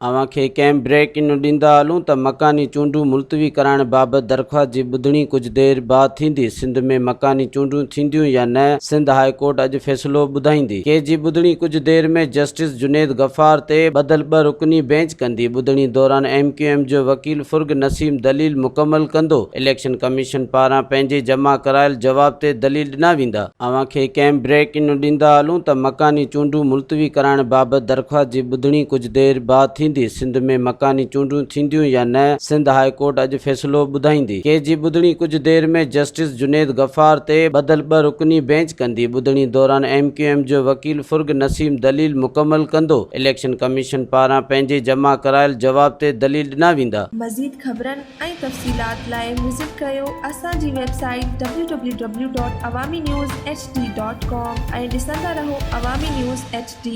اوهان کي ڪنهن بريڪ ان ڏيندا هلون ته مڪاني چونڊون ملتوي ڪرائڻ بابت درخواست جي ٻڌڻي ڪجهه دير بعد ٿيندي، سنڌ ۾ مڪاني چونڊون ٿينديون يا نه سنڌ هاء ڪورٽ اڄ فيصلو ٻڌائيندي. ڪيس جي ٻڌڻي ڪجهه دير ۾ جسٽس جنيد غفار تي ٻڌل ٻه رڪني بينچ ڪندي. ٻڌڻي دوران ايم ڪيو ايم جو وڪيل فرغ نسيم دليل مڪمل ڪندو. اليڪشن ڪميشن پاران پنهنجي جمع ڪرايل جواب تي دليل ڏنا ويندا. اوهان کي ڪنهن بريڪ ان ڏيندا هلون ته مڪاني چونڊون ملتوي ڪرائڻ بابت درخواست جي ٻڌڻي ڪجهه دير بعد ٿيندي، سنڌ ۾ مڪاني چونڊون ٿينديون يا نه سنڌ هاء ڪورٽ اڄ فيصلو ٻڌائيندي. ڪيس جي ٻڌڻي ڪجهه دير ۾ جسٽس جنيد غفار تي ٻڌل ٻه رڪني بينچ ڪندي. ٻڌڻي دوران ايم ڪيو ايم جو وڪيل فرغ نسيم دليل مڪمل ڪندو. اليڪشن ڪميشن پاران پنهنجي جمع ڪرايل جواب تي دليل ڏنا ويندا. مزيد خبرن ۽ تفصيلات لاء وزٽ ڪريو اسان جي website W W W dot Awami news H D dot com ۽ ڏسندا رهو عوامي نيوز ايڇ ڊي.